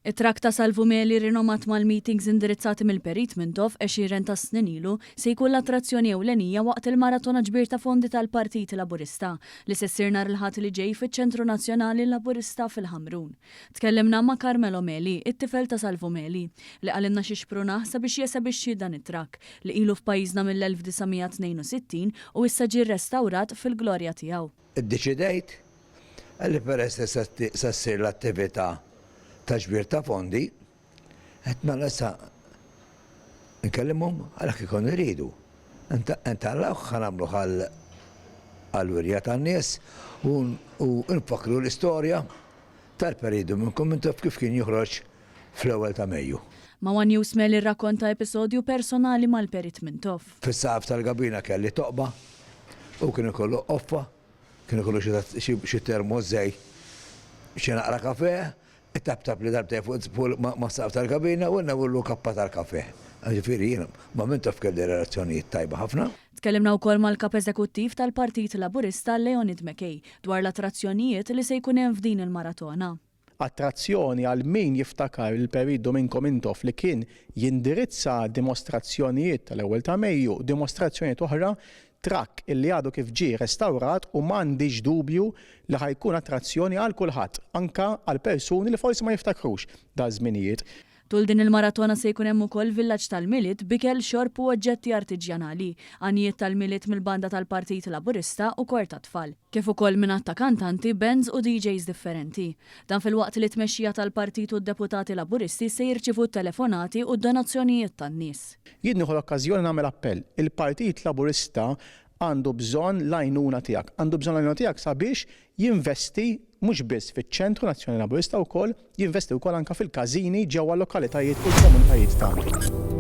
It-trakk ta' Salvu Meli rinomat mal-meetings indirizzati mill-Perit Mintoff għexieren ta' snin ilu se jkun l-attrazzjoni ewlenija waqt il-maratona ġbir ta' fondi tal-Partit Laburista li se ssir nhar il-Ħadd li ġej fiċ-Ċentru Nazzjonali Laburista fil-Ħamrun. Tkellimna ma' Carmelo Meli, it-tifel ta' Salvu Meli, li qalilna xi xprunah sabiex jesebixxi dan it-trakk li ilu f'pajjiżna mill-1962 u issa ġie rrestawrat fil-glorja tiegħu. Iddeċidejt li peress li se ssir l-attività ta' ġbir ta' fondi, għedt mela issa nkellimhom għalhekk ikunu jridu. Intellgħuh ħa nagħmluh għall-wirja tan-nies u nfakkru l-istorja tal-perjodu minn Mintoff kif kien joħroġ fl-ewwel ta' Mejju. Ma' one News Meli rrakkonta episodju personali mal-Perit Mintoff. Fis-saqaf tal-gabina kelli toqba u kien ikollu qoffa, kien ikollu xi termos żej, xi naqra kafè, itaptapli darbtejn fuq mas-saqaf tal-gabina u nnewwillu kappa tal-kafè. Jiġifieri jien ma' Mintoff kelli relazzjonijiet tajba ħafna. Tkellimna wkoll mal-Kap Eżekuttiv tal-Partit Laburista Leonid McKay dwar l-attrazzjonijiet li se jkun hemm f'din il-maratona. Attrazzjoni għal min jiftakar il-Perit Dominko Mintoff li kien jindirizza dimostrazzjonijiet tal-ewwel ta' Mejju, dimostrazzjonijiet oħra, trakk illi għadu kif ġie restawrat u m'għandix dubju li ħa jkun attrazzjoni għal kulħadd, anke għal persuni li forsi ma jiftakrux daż-żminijiet. Tul din il-maratona se jkun hemm ukoll villaġġ tal-Milied b'ikel, xorb u oġġetti artiġjanali, għanjiet tal-Milied mill-banda tal-Partit Laburista u kor tat-tfal, kif ukoll minn għadd ta' kantanti, bands u DJs differenti. Dan filwaqt li t-tmexxija tal-Partit u d-deputati Laburisti se jirċievu t-telefonati u d-donazzjonijiet tan-nies. Jien nieħu l-okkażjoni nagħmel appell. Il-Partit Laburista għandu bżonn l-għajnuna tiegħek. Għandu bżonn l-għajnuna tiegħek sabiex jinvesti mhux biss fiċ-Ċentru Nazzjonali Laburista wkoll, jinvesti wkoll anke fil-każini ġewwa l-lokalitajiet u l-komunitajiet tagħna.